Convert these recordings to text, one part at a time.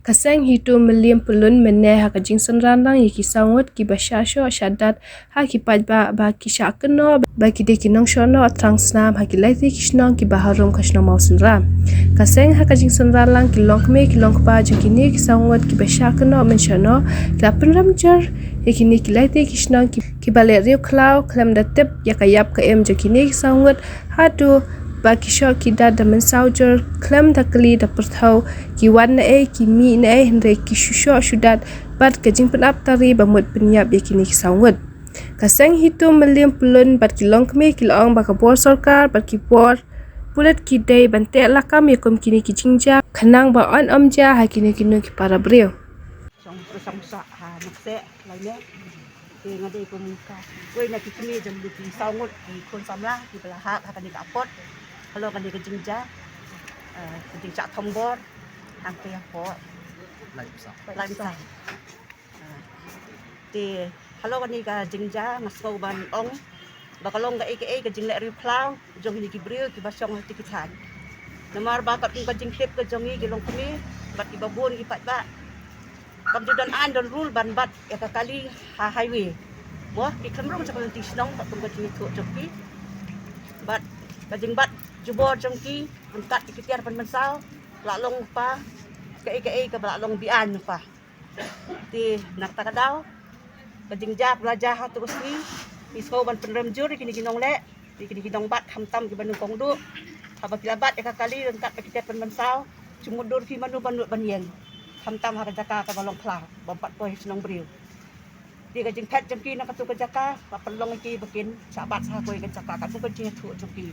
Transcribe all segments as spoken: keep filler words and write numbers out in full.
Ka seng Hitu Mylliem Pyllun mynne ha ka jingsynran lang ïa ki saw ngut kiba shah shoh shah dat ha ki paidbah ba ki shah kynnoh ba ki dei ki nongshah noh thrang snam ha ki lai tylli ki shnong kiba harum ka shnong Mawsynram. Ka seng ha ka jingsynran lang ki longkmie ki longkpa jong kine ki saw ngut kiba shah kynnoh mynshwa noh ki la pynrem jur ïa kine ki lai tylli ki shnong ki, kiba leh riewkhlaw khlem da tip ïa ka ïap ka im jong kine ki saw ngut. Haduh ba ki shoh ki dat da mynsaw jur khlem da kylli da pyrthew, ki wan naei ki mih naei hynrei ki shu shoh shu dat bad ka jingpynap tari ba mut pynïap ïa kine ki saw ngut. Ka seng Hitu Mylliem Pyllun bad ki longkmie ki la ong ba ka bor sorkar bad ki bor pulit ki dei ban teh lakam ïa kum kine ki jingjia khnang ba un ym jia ha kino kino ki para briew. Shong shong sa ha nak se lai ne. Te nga dei kum ka, wei na ki kmie jong ki saw ngut ki khun samla kiba la hap ha kane ka apot halor kane ka jingjia, eh, ka jingshah thombor hangtei hapoh Laipsang. Laipsang. Ah, te halor kane ka jingjia nga sngew ban ong ba ka long kaei kaei ka jingleh riewkhlaw jong kine ki briew kiba shong ha kine ki thaiñ. Namar ba katkum ka jingtip ka jong ngi ki longkmie bad kiba bun ki paidbah, kam ju don aiñ don rule ban bat ïa ka kali ha highway. Mo, ki khlem rung sha ka lynti shnong katkum ka jingïathuh jong ki. Bad ka jingbat jubor jong ki ryngkat ïa ki tiar pynmynsaw, la long pa kaei kaei kaba la long beaiñ pa. Te na kata ka daw ka jingjia ba la jia ha tu ka sngi, ngi sngew ban pynrem jur ïa kine ki nongleh, ïa kine ki nongbat khamtam kiba nyngkong duh. Haba ki la bat ïa ka kali ryngkat bad ki tiar pynmynsaw, shu mutdur phi mano ban nud ban ïeng, khamtam ha ka jaka kaba long khla ba bat poi shnong briew. Te ka jingphet jong ki na katu ka jaka la pynlong ïa ki ba kin shah bat sha kawei ka jaka katkum ka jingïathuh jong ki.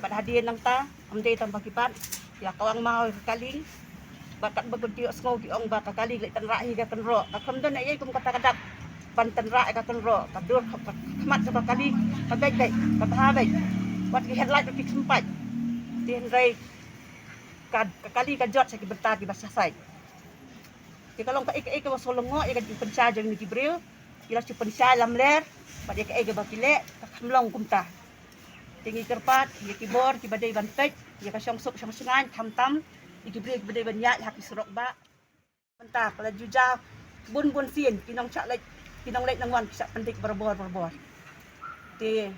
Bad hadien nangta, ym dei tang ba ki bat, ki la kawang maw ïa ka kali. Bad katba ki ïohsngew ki ong ba ka kali ka leit tynrah hi ka kynroh. Ka khlem don ei ei kum kata ka dak ban tynrah ïa ka kynroh. Ka dur ka, ka khmat jong ka kali ka beit beit, ka bha beit. Wat ki headlight ki khlem pait. Te hynrei ka, ka kali ka jot sha ki bynta kiba shah sait. Te ka long kaei kaei kaba sngewlyngngoh ïa ka jingpynshai jong kine ki briew. Ki la shu pynshai lamler bad ïa kaei kaba ki leh ka kham long kumta. Te ngi kyrpad ïa ki bor kiba dei ban peit ïa ka shongsuk shongshngaiñ khamtam ïa ki briew kiba dei ban ïaid ha ki surok bah. Mynta ka la ju jia bun bun sien ki nongshah leit, ki nongleit nongwan ki shah pyndik barabor barabor. Te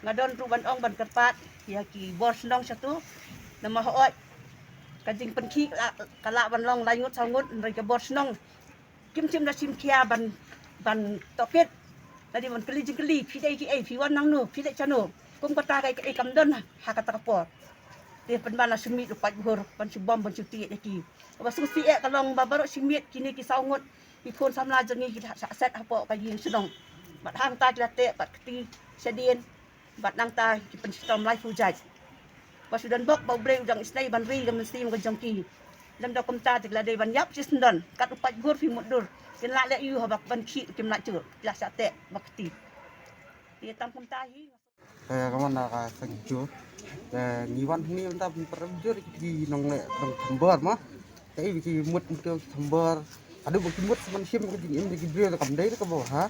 nga don ruh ban ong ban kyrpad ïa ki bor shnong shatu, namar hooid ka jingpynkhih ka lah, ka lah ban long lai ngut saw ngut hynrei ka bor shnong kim shym da shim khia ban, ban tohkit. Lada ban kylli jingkylli, phi dei kiei, phi wan nangno, phi leit shano. Kum kata kaei kaei kam don ha kata ka por. Te pynban la shu mih u paidbah ban shu bom ban shu tied ïa ki. Kaba sngewsih eh ka long ba baroh shi miet kine ki saw ngut ki khun samla jong ngi ki la shah set hapoh ka ïing shnong. Bad hangta ki la teh bad kti shadien. Bad nangta ki pynshitom laiphew jait. Ba shu don bok ba U Blei u dang isynei ban ri ka mynsiem ka jong ki. Lymda kumta te ki la dei ban ïap shisyndon. Kat u paidbah phi mutdur. Kin lah leh aïu haba ban khih kim lah shuh. Ki la shah teh bad kti. Te tang kumta hi. Eh, ka man ka seng Hitu. Eh, ngi wan hangne mynta ban pynrem jur ki nongleh nongthombor mo. Kaei ba ki mut mynta thombor. Haduh ba ki mut sngewsih ka jingim jong ki briew kam dei kaba bha.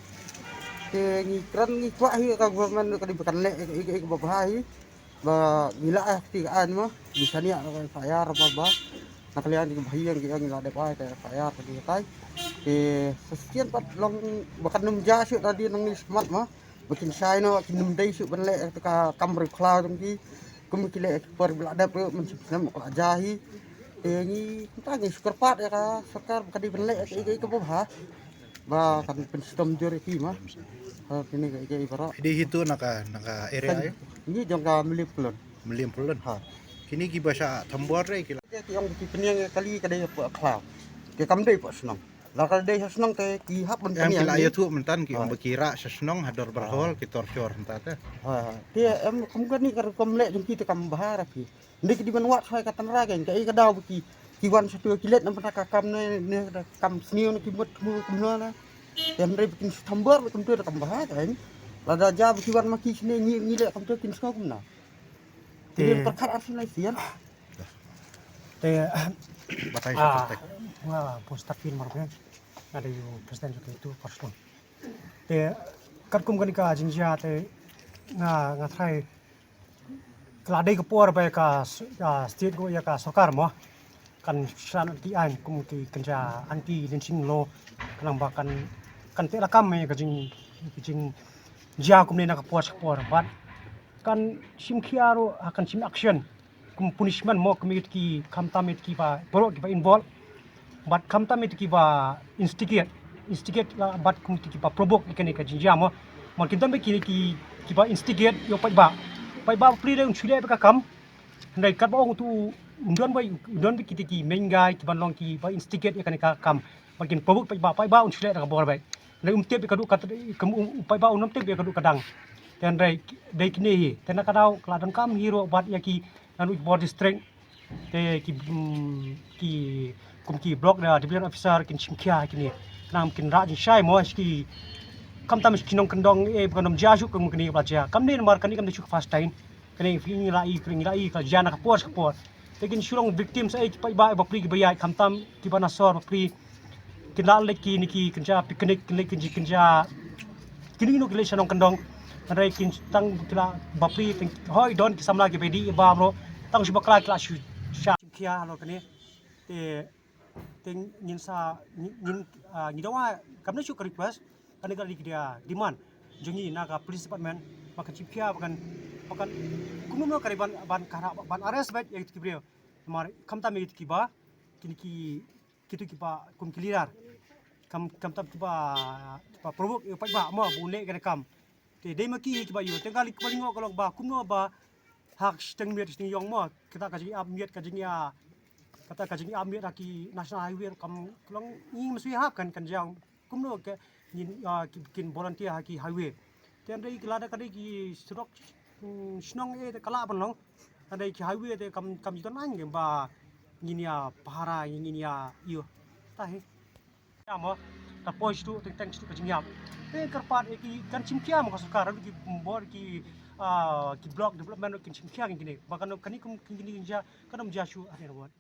Te ngi kren ngi kwah hi ka government ka dei ba kan leh kaei kaei kaba bha hi. Ba ngi la ai kti ka aiñ mo. Ngi shaniah ka F I R ba ba. Na ka liang jong ki bahaïing ki ong ngi la dep ai ka F I R ka dei katai. Te sa shisien pat long ba kan ym jia shuh da dei nangne shakhmat mo. Ba kin shai noh, kin ym dei shuh ban leh ïa ka kam riewkhlaw jong ki. Kum ki leh ïa ki por ba la dep ruh, mynshem snem ka la jia hi. Te ngi, mynta ngi shu kyrpad ïa ka sorkar ba ka dei ban leh ïa kaei kaei kaba bha. Ba kan pynshitom jur ïa ki mo. Ha, kine kaei kaei baroh. Dei Hitu na ka, na ka area ïa? Ngi jong ka Mylliem Pyllun. Mylliem Pyllun. Ha. Kine kiba shah thombor re ki la. Ki ong ki pynïeng ïa ka kali ka dei hapoh khlaw. Ki kam dei hapoh shnong. Lada ka dei ha shnong te ki hap ban pynïeng. Em, ki la ïathuh mynta ki ong ba ki rah sha shnong ha Dorbar Hall ki torture mynta te. Ha, ha. Te em kum kane ka rukom leh jong ki te kam bha ra phi. Nda ki dei ban wad shuwa ka tynrai kein kaei ka daw ba ki, ki wan shatu ki leit na bynta ka kam ne, ne ka kam sniew ne ki mut thmu kumno na. Te hynrei ba kin shu thombor ba kumtu da kam bha kein. Lada jia ba ki wan ma ki shane ngi, ngi leh kumtu kin sngew kumno. Te pyrkhat arsien lai sien. Te batai ah, sha teptek. Nga Poster Pin Marbeng. Nga dei u president jong ka Hitu Poster. Te katkum kane ka jingjia te nga, nga tharai ka la dei ka por ba ka s-, ka state ko ïa ka sorkar mo. kan shah noh ki aiñ kum ki kynja anti lynching law, khnang ba kan, kan teh lakam ïa ka jing, ka jingjia kumne na ka por sha ka por. Bad kan shim khia ruh, ha kan shim action kum punishment mo kum ïa ki, khamtam ïa ki ba baroh ki ba involve. Bad khamtam ïa ki ba instigate, instigate la bad kum ki ba provoke ïa kane ka jingjia mo. Mo ki don ba ki, ki, ki ba instigate ïa u paidbah. Paidbah bapli dei un shu leh beit ka kam. Hynrei katba ong utu u don ba, u don ba kita ki main guy ki ban long ki ba instigate ïa kane ka kam. Ba kin provoke paidbah, paidbah un shu leh da ka bor beit. Hynrei um tip ïa ka duh ka, ka, um, paidbah um tip ïa ka duh ka dang. Te hynrei dei kine hi. Te na ka daw ka la donkam hi ruh bad ïa ki ngan u bor district. Te ki, mm, ki kum ki block da division officer kin shim khia kine. Khnang kin rah jingshai mo sha ki, khamtam sha ki nongkyndong, eh, ba kan ym jia shuh kum kine ba la jia. Kam ne namar kane kam dei shuh first time. Kane ngi la i, kane ngi la i ka jia na ka por sha ka por. Te kin shu long victims, eh, ki paidbah bapli ki ba ïaid, khamtam ki ba na sor bapli. Kin la leit kine ki kynja picnic, kin leit kynja, kynja kine kino ki leit sha nongkyndong. Hynrei kin tang ki la bapli tang hoi don ki samla ki ba dih ba bro. Tang shu bakla ki la shu shah khia halor kane. Te, te ngin sa, ngin, ngin, ah, ngi dawa kam ne shu ka request. Kane ka dei ka demand jong ngi na ka police department ba kan shim khia, ba kan, ba kan kumno ka dei ban, ban ka, ban arrest beit ïa ki briew. Namar khamtam ïa ki ba, kine ki, kitu ki ba kum ki leader. Kham, khamtam ki ba, ki ba provoke ïa u paidbah mo ba un leh kane ka kam. Te dei ma ki ki ba ïoh, te ka li, ka ba lyngngoh ka long ba kumno ba ha ka shiteng miet shiteng ïong mo, kata ka jingïap miet, ka jingïa, kata ka jingïap miet ha ki national highway kam ka long, ngi mynshuwa hap kan, kan jia kumno ka ngin, ah, ki, kin volunteer ha ki highway. Te hynrei ki lada ka dei ki surok, mm, shnong eh te ka lah ban long. Hynrei ki highway te kam, kam ju don aiñ ba ngin ïa pahara, ngin ïa ïoh. Ta hi. Ïa mo, ta poi shuh teng teng shuh ka jingïap. Te kyrpad eh ki kan shim khia mo ka sorkar, ki bor ki, ah, ki block development kin shim khia kine. Ba kan kane kum kine kin jia, kan ym jia shuh ha ne rawat.